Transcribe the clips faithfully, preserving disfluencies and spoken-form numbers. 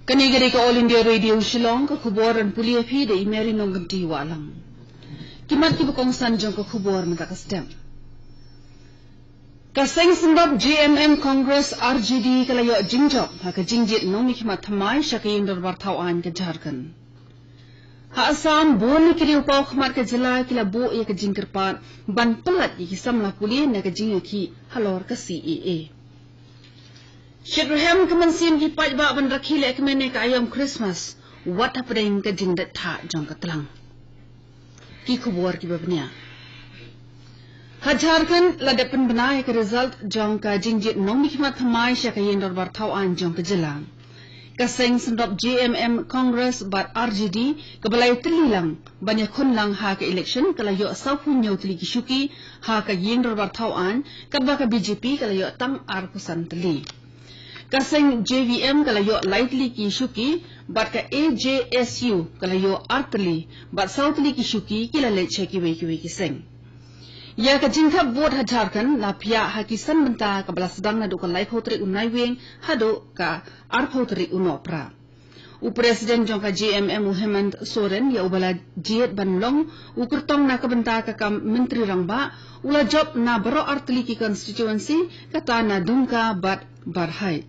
Kane ka dei ka All India Radio Shillong, ka khubor ban pule ïa phi da i Mary Nongkynti Wahlang. Ki mat kiba kongsan jong ka khubor mynta ka step. Ka seng seng bad J M M Congress R J D ka la ïoh jingjop ha ka jingjied nongmihkhmat thymmai sha ka ïing dorbar thaw aiñ ka Jharkhand. Ha Assam, bun ki riewpaw khmat ka jylla ki la buh ïa ka jingkyrpad ban pyllait ïa ki samla pule na ka jingïakhih halor ka C A A. Shitrhem ka mynsiem ki paidbah ban rakhe lehkmen ïa ka aïom Christmas wat hapdeng ka jingdait thah jong ka tlang. Ki khubor kiba bniah. Ha Jharkhand, la dep pynbna ïa ka result jong ka jingjied nongmihkhmat thymmai sha ka ïing dorbar thaw aiñ jong ka jylla. Ka seng seng bad J M M Congress bad R J D kaba la ïatylli lang ban ïakhun lang ha ka election ka la ïoh sawphew hynñiew tylli ki shuki ha ka ïing dorbar thaw aiñ, katba ka B J P ka la ïoh tang arphew san tylli. Ka seng J V M ka la ïoh lai tylli ki shuki, bad ka A J S U ka la ïoh ar tylli, bad saw tylli ki shuki ki la leit sha kiwei kiwei ki seng. Ïa ka jingthep vote ha Jharkhand la phiah ha ki san bynta, kaba la sdang naduh ka laiphew tarik u Naiwieng haduh ka arphew tarik u Nohprah. U President jong ka J M M, u Hemant Soren, ïa uba la jied ban long u kyrtong na ka bynta ka kam Myntri Rangbah, u la jop na baroh ar tylli ki constituency, kata na Dumka bad Barhaid.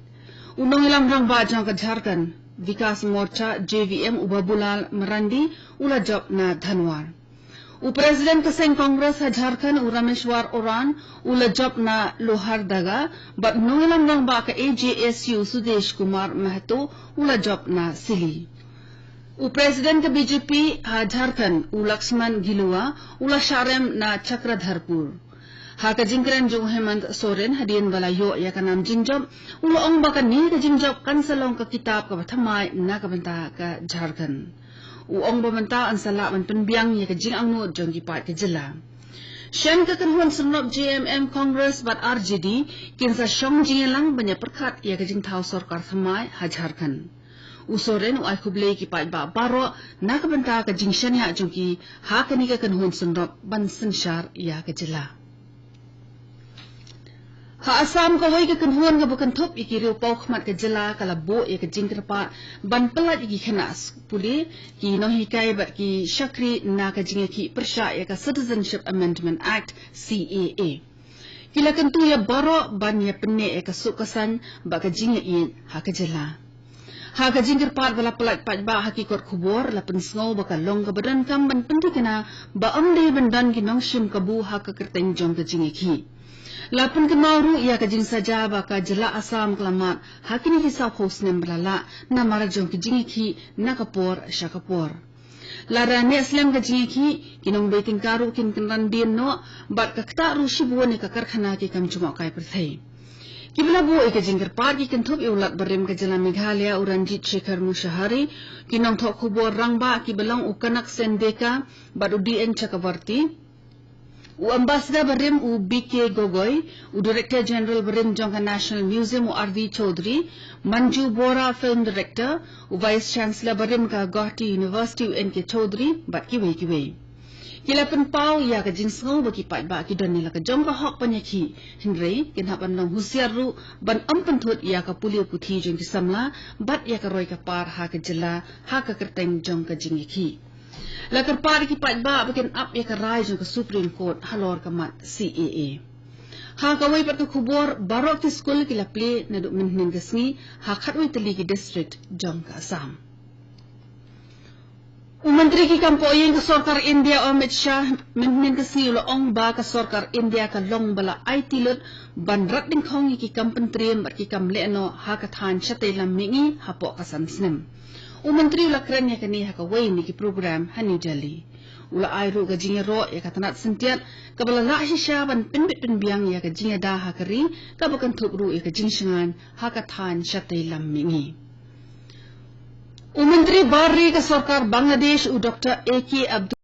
U nongïalam rangbah jong ka Jharkhand Vikas Morcha, J V M, u Babulal Marandi, u la jop na Dhanwar. U President ka seng Congress ha Jharkhand, u Rameshwar Oran, u la jop na Lohardaga, bad u nongïalam rangbah ka A J S U, Sudesh Kumar Mahto, u la jop na Silli. U President ka B J P ha Jharkhand, u Laxman Gilua, u la shah rem na Chakradharpur. Ha ka jingkren jong u Hemant Soren hadien ba la ïoh ïa ka nam jingjop, u la ong ba kane ka jingjop kan sa long ka kitab kaba thymmai na ka bynta ka Jharkhand. U ong ba mynta yn sa lah ban pynbiang ïa ka jingangnud jong ki paid ka jylla. Shen ka kynhun seng seng bad J M M Congress bad R J D kin sa shong jingïalang ban ïa pyrkhat ïa ka jingthaw sorkar thymmai ha Jharkhand. U Soren u ai khublei ki paidbah baroh na ka bynta ka jingshaniah jong ki ha kane ka kynhun seng seng ban synshar ïa ka jylla. Ha Assam, kawei ka kynhun kaba kynthup ïa ki riewpaw khmat ka jylla ka la buh ïa ka jingkyrpad ban pyllait ïa ki khynnah pule, ki nonghikai bad ki shakri na ka jingïakhih pyrshah ïa ka Citizenship Amendment Act, C A A. Ki la kyntu ïa baroh ban ïa pynneh ïa ka suk ka saiñ bad ka jingïaieit ha ka jylla. Ha ka jingkyrpad ba la pyllait paidbah ha ki kot khubor, la pynsngew ba ka long kaba donkam ban pynthikna ba ym dei ban don ki nongshim kabu ha ka kyrteng jong ka jingïakhih. La pynkynmaw ruh ïa ka jingsaja ba ka jylla Assam ka la mad ha kine ki sawphew snem ba la lah, namar jong ka jingïakhih na ka por sha ka por. Lada neh slem ka jingïakhih, ki nongbei tyngka ruh kin kynran dien noh, bad ka ktah ruh shibun ïa ka karkhana ki kam jngohkai pyrthei. Kiba la buh ïa ka jingkyrpad ki kynthup ïa u Lat barim ka jylla Meghalaya, u Ranjit Shekhar Mushahari, ki nongthoh khubor rangbah kiba long u Kanak Sen Deka bad u D N Chakravarti, u Ambassador barim u B K Gogoi, u Director General barim jong ka National Museum u R D Chaudhary, Manju Bohra, Film Director, u Vice Chancellor barim ka Gauhati University u N K Chaudhary, bad kiwei kiwei. Ki la pynpaw ïa ka jingsngew ba ki paidbah ki don ïa la ka jong ka hok ban ïakhih, hynrei kin hap ban long husiar ruh ban ym pynthut ïa ka pule puthi jong ki samla bad ïa ka roi ka par ha ka jylla ha ka kyrteng jong ka jingïakhih. La kyrpad ïa ki paidbah ba kin ap ïa ka rai jong ka Supreme Court halor ka mat C A A. Ha kawei pat ka khubor, baroh ki skul ki la plie naduh mynhynnin ka sngi ha khatwei tylli ki district jong ka Assam. U Myntri ki kam pohïing ka sorkar India, Amit Shah, mynhynnin ka sngi u la ong ba ka sorkar India ka long ba la aiti lut ban rat dyngkhong ïa ki kam pyntriem bad ki kam lehnoh ha ka thaiñ shatei lam mihngi hapoh ka san snem. U Myntri u la kren ïa kane ha kawei na ki program ha New Delhi. U la ai ruh ka jingïaroh ïa ka tnat syntiat kaba la lah shisha ban pynbit pynbiang ïa ka jingïada ha ka ri, kaba kynthup ruh ïa ka jingshngaiñ ha ka thaiñ shatei lam mihngi. U Myntri bar ri ka sorkar Bangladesh, u Doctor A K Abdul